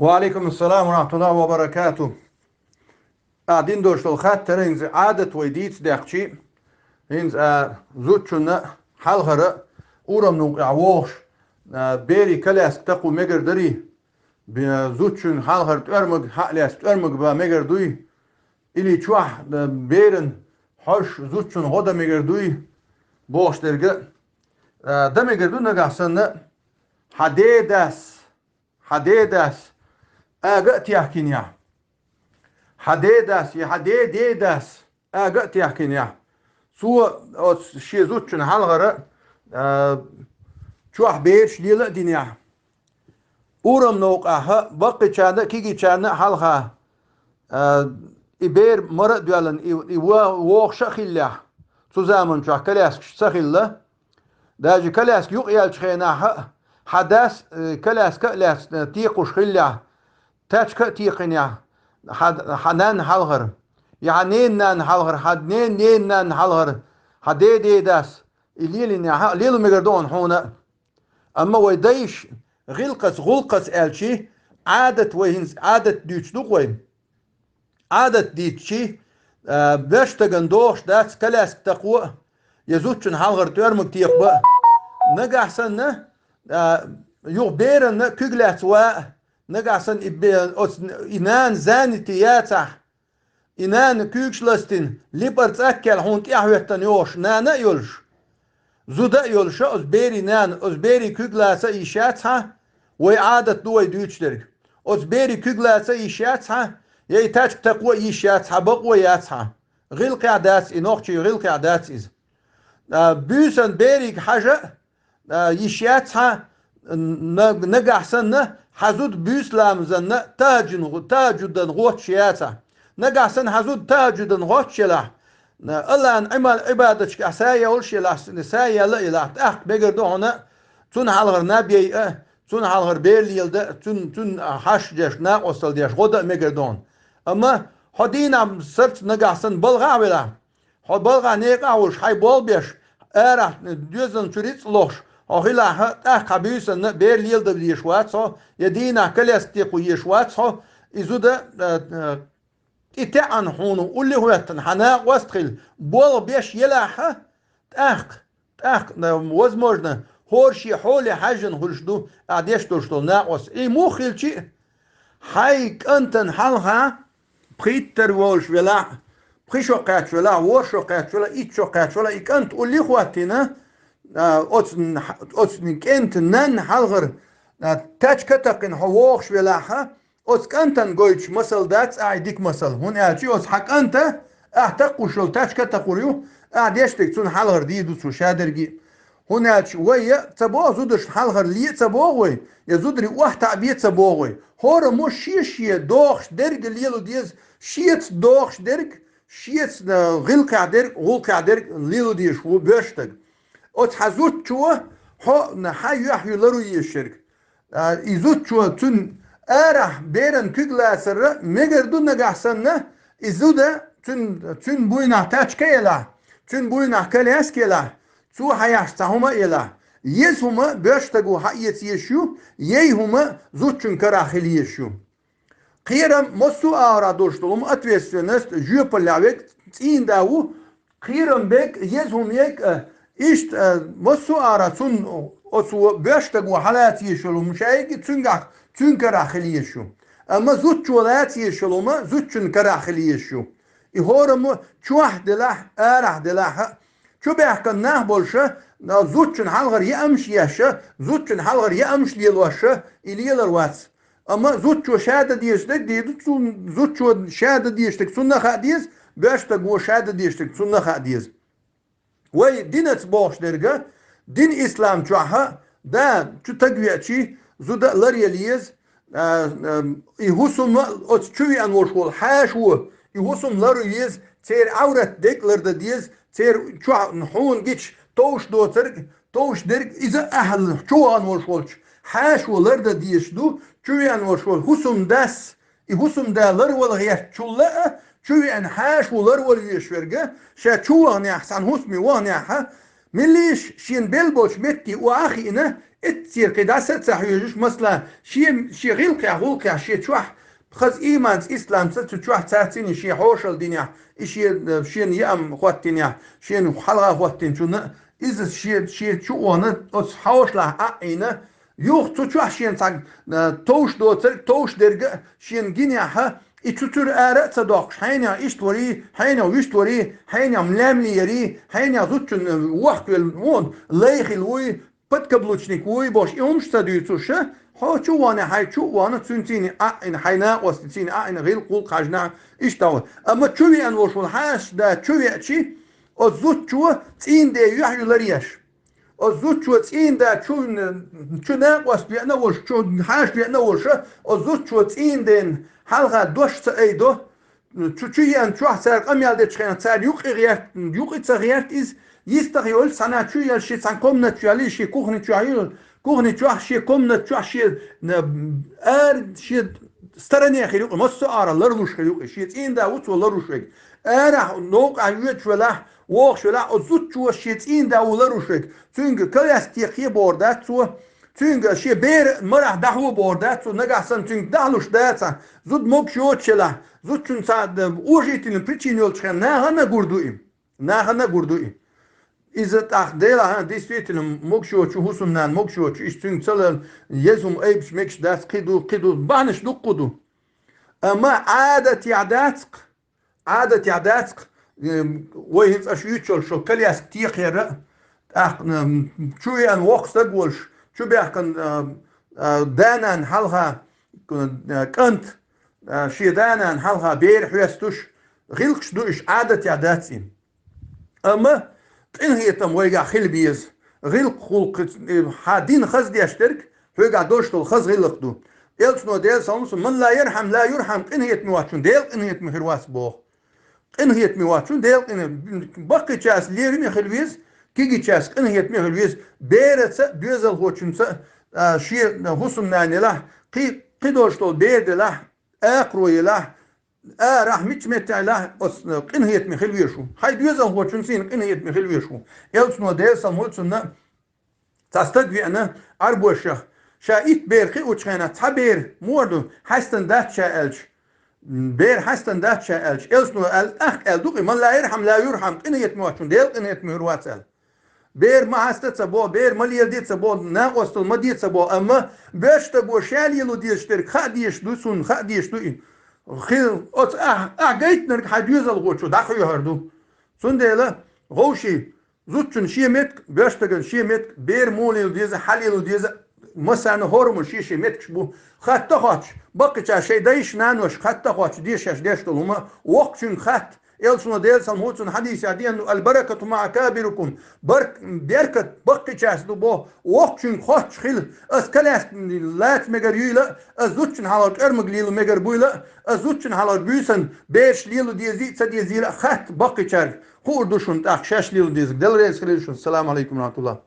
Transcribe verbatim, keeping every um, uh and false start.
Ва алейкум ассалам ва рахматуллахи ва баракату. А, дин дош долу хаттар, хӀинца Ӏадат вай дийца даьккхичи, хӀинца, а, зудчунна хьалхара урамна юкъехь вогӀуш, а, берий коляска такхо мегар дарий, бе-, зудчун хьалхара тӀоьрмаг, хьаъ лаьцна тӀоьрмаг бан мегар дуй, или чохь, а, беран хьожуш зудчун гӀо дан мегар дуй, бохуш дерг а, а, дан мегар ду нагахь санна, хьан дедас, хьан дедас ага а техкинехь, хьан дедас я хьан дедедас ага а техкинехь, цо оцу шен зудчун хьалхара, а, чохь бераш лела а динехь, урамна юкъахь а, баккхийчарна а, кегийчарна а хьалха, а, и бер мара а доьллина, и, и во-, вогӀуш а хиллехь, цу заман чохь коляскаш ца хилла, даже коляска юкъаеллачу хенахь а, хьан дас, э, коляска а лаьцна текхуш хиллехь, тачка а текхинехь, хьан, хьан нанна хьалхара, я хьан ненан нанна хьалхара, хьан ненан ненан нанна хьалхара, хьан дедедас, и лелийнехь а, лело мегар ду хьуна а. Амма вай дайша гӀиллакхаца, гӀуллакхаца аьлчи, Ӏадат вай хӀинца, Ӏадат дуьйцуш ду-кх вай. Ӏадат дийцичи, а, боьрша стагана догӀуш дац коляска такхо а, я зудчун хьалхара тӀоьрмаг текхабан а. Нагахь санна, а, юха беранна куьг лаьцна ван а, нагахь санна и бе-, оцу и нана занятый яцахь, и нана куьйгаш ластийна, липар цӀа а кхиъна хьуна тӀаьхьахӀоьттина йогӀуш нана а йолуш, зуда а йолуш а, оцу берийн нана, оцу берийн куьг лаца а йиш яц хьан, вай Ӏадат ду вай дуьйцуш дерг. Оцу берийн куьг лаца а йиш яц хьан, я и тачка такхо а йиш яц хьан, бакъо а яц хьан. ГӀиллакхехь дац и, нохчийн гӀиллакхехь дац иза. А, буьйсанна берийга хьажа а, а, йиш яц хьан, на-, нагахь санна, хьан зуда буьйса ламазанна тахӀажудан, тахӀажудан гӀоттуш яцахь. Нагахь санна хьан зуда тахӀажудан гӀоттуш елахь, Аллахьан Ӏимал-, Ӏибадаташкахь са а йолуш елахь, са а яьлла а елахь, тӀаккха мегар ду хьуна цунна хьалхара наб яйа а, цунна хьалхара бер леладан а, цунна, цунна хьашт деш, накъосталла деш гӀо дан а мегар ду хьуна. Амма хьо дийнахь сарц, нагахь санна балхахь а велахь, хьо балхахь некъахь а волуш, хьайн болх беш, арахь доьзална чу рицкъ лохуш хьо хилахь а, тӀаккха хьан буьйсанна бер леладан везаш вац хьо, я дийнахь коляска текхо езаш вац хьо, и зуда, а, а, и теӀанна хьуна уллехь хӀоьттина хьан накъост а хилла, болх беш елахь а, тӀаккха, тӀаккха, а, возможно, хӀора шен хьоле хьаьжжина хуьлуш ду ахь деш долуш долу накъост. И муха хилчи а, хьайн кӀантана хьалха пхийттара волуш велахь а, пхи шо кхаьчча велахь а, ворхӀ шо кхаьчча велахь а, итт шо кхаьчча велахь а, и кӀант уллехь хӀоттийна, а, оцу, оцу кӀентан нанна хьалхара, а, тачка а такхина хьо вогӀуш велахь а, оцу кӀантана гойтуш масал дац ахь и дика масал, хӀунда аьлча оцу хьан кӀанта ахь такхуш йолу тачка а такхур ю, ахь деш дерг цунна хьалхара дийр ду цо шадерг а. ХӀунда аьлча вай я ца боху зударшна хьалхара ле а ца боху вай, я зударий охьатаӀабе а ца боху вай. ХӀораммо шен-шен догӀуш дерг а лело деза, шеца догӀуш дерг, шеца, а, гӀиллакхехь дерг, гӀуллакхехь дерг лело дезаш ву боьрша стаг. Оцу хьан зудчо хьо, хьан юьхь-юьларо езаш ерг. А, и зудчо цуьнан арахь беран куьг лацарра мегар ду нагахь санна, и зуда цуьнан, цуьнан буйнахь тачка а елахь, цуьнан буйнахь коляска а елахь, цо хьаеш цхьа хӀума а елахь, еза хӀума боьрша стаго хьаэца езаш ю, яй хӀума зудчун карахь хила езаш ю. Кхерам массо а агӀорахь долуш долу хӀума, ответственность, жоьпаллехь верг, цӀийнда ву, кхерам берг, еза хӀума ерг а, иштта, а, массо а агӀорахь цунна, оцо боьрша стаго хьалаца езаш йолу хӀума ша ерг а цуьнгахь, цуьнан карахь хила езаш ю. Амма зудчо лаца езаш йолу хӀума зудчун карахь хила езаш ю. И хӀораммо чохь делахь, арахь делахь а, чубаьхкина нах болуша, а, зудчун хьалхара яамаш еш а, зудчун хьалхара яамаш лелош а, и лелар вац. Амма зудчо ша дан дезаш дерг дийр ду цунна, зудчо ша дан дезаш дерг цунна а хаа деза, боьрша стаго ша дан дезаш дерг цунна а хаа деза. Вай динаца бохуш дерг а, дин ислам чохь а, да, чу стаг веачи, зуда а ларъяла еза, а, а, и хӀусам а, оцу чу веана волуш волу хьаша ву, и хӀусам ларъяла еза, церан Ӏаврат дерг а лардан деза, церан чохь хьуна гича товш доцург, товш дерг, иза а ахьа чу вахана волуш волчу хьаша ву лардан дезаш ду, чу веана волуш волу хӀусамдас, и хӀусамда ларвала гӀертачул а, чу веана хьаша ву ларвала везаш верг а, ша чу ваханехь, цхьана хӀусаме ваханехь а, меллиша шена белла болчу метте охьа а хиъна, Эццера кхы дӀаса а ца хьоьжуш, масала, шен, шен гӀиллакхехь, гӀуллакхехь, шен чохь хаза ийманца, исламца цу чохь цаьрца шен хьошалла динехь, и шен, шена яам хӀоттийнехь, шена хьалха хӀоттийначунна, иза шен, шен чу а вахана, оцу хьошалахь Ӏа а Ӏийна, юха цу чохь шена цхьа, а, товш доцург, товш дерг а шена гинехь, и цу чуьра ара а ца доккхуш, хьенех иштта варий, хьенех вуьшта варий, хьенех лаьмнаш ярий, хьенех зудчун, а, вохкавелла, вон, лай хилла вуй, подкаблучник вуй бохуш, и хӀумаш ца дуьйцуш, хьо чу а вахана, хьайн чу а вахана, цуьнан цӀийнан Ӏа а Ӏийна, хьайн накъостан цӀийнан Ӏа а Ӏийна, гӀиллакх-гӀуллакх хьаьжна, иштта а вахана. Амма чу веана волуш волу хьаша да чу веачи, оцу зудчо цӀийнан ден юьхь ю ларъеш. Оцу зудчо цӀийнан да чу, чу накъост веана а волуш, чу хьаша веана а волуш, оцу зудчо цӀийнан ден хьалха дош ца айдо, чу, чу еана чохь цара къамел дечу хенахь, цара юкъа гӀерта, юкъа ца гӀерта иза, йистах йолуш цхьана чу елла, шен цхьана комнаташ йолий, шен кухни чохь ю, кухни чохь, шен комната чохь, шен, ара, шен стороне хир ю-кх, массо а арахь ларлуш хир ю-кх, шен цӀийнан да ву цо ларлуш верг. Арахь, новкъахь йоьдуш велахь, вогӀуш велахь, оцу зудчо шен цӀийнан да ву ларлуш верг. Цуьнга коляска текхае бохур дац цо, цуьнга шен бер марахь дӀахьо бохур дац цо, нагахь санна цуьнга дӀахьалуш дацахь, зуда могуш йоцуш елахь, зудчун цхьа а уважительный причина йолчу хенахь нахана а гур ду и. Нахана а гур ду и. Иза тӀаккха делахь, действительно, могуш йоцу, хӀусамнана могуш йоцу, иштта цуьнга ца лелла, еза хӀума айбаш мегаш дац, кхин ду, кхин ду, бахьанаш дуккха ду. Амма Ӏадатехь дац-кх, Ӏадатехь дац-кх, э, вай хӀинца аша юьйцуш йолуш йолу коляска текхаяр а, тӀаккха, м, чу веана воккха стаг волуш, чу баьхкина, а, а, да-нана хьалха, а, кӀант, а, шен да-нана хьалха бер хьоьстуш, гӀиллакхаш ду уьш, Ӏадатехь дац и. Амма къинхетам вайгахь хила беза. ГӀиллакх-гӀуллакх, э, хьан дин хаза деш дерг, хьоьгахь долуш долу хаза гӀиллакх ду. Элчано, Делан салам хуьлда цунна: «Ман ла ярхьам, ла юрхьам», къинхетаме воцчунна Дела къинхетаме хир вац боху. Къинхетаме воцчунна Дела къинхетаме. Баккхийчаьрца лераме хила веза, кегийчаьрца къинхетаме хила веза. Бераца а, доьзалхочуьнца а, а, шен хӀусамнана елахь, кхин, кхин долуш долу бер делахь, акхаро елахь, арахь мичча меттехь елахь, оцу къинхетаме хила везаш ву. Хьайн доьзалхочуьнца къинхетаме хила везаш ву. Элчано, Делан салам хуьлда цунна, цхьа стаг веана Ӏарбошех, ша итт бер кхиъначу хенахь, цхьа бер муха ду, хьаьстина дац ша аьлча, бер хьаьстина дац ша аьлча, Элчано аьлла, тӀаккха аьлла ду-кх и: «Ман ла ярхьам, ла юрхьам», къинхетаме воцчунна Дела къинхетаме хир вац аьлла. Бер ма хьаста ца боху, бер ма леладе ца боху, накъосталла ма де ца боху, амма боьрша стаго ша лело дезаш дерг хаа дезаш ду, цунна хаа дезаш ду и. Хи-, оцу ахь, ахь гайтинарг хьайн доьзалхочо дӀахьоьхур ду. Цундела, вовший, зудчун шен меттиг, боьрша стаган шен меттиг, бер муха лело деза, хьан лело деза, массарна хӀораммо шен-шен меттигаш бу. Хатта хоттуш, баккхийчара шайн дайша, нанойша хатта хоттуш, дешаш деш долу хӀума, воккхачуьнга хатта, Элчано, Делан салам хуьлда цунна, хьадисехь деана ду: «Аль-баракату маъа акабирикум». Барк-, беркат баккхийчаьрца ду боху, воккхачуьнга хоттуш хила. Ас коляска лаца мегар юйла а, ас зудчун хьалха кӀармаг лело мегар буйла а, ас зудчун хьалха буьйсанна бераш лело дезий а, ца дезийла а хатта баккхийчаьрга. Хуур ду шуна тӀаккха шаьш лело дезарг. Дела реза хуьлийла шуна. Салам алейкум ва рахматуллах.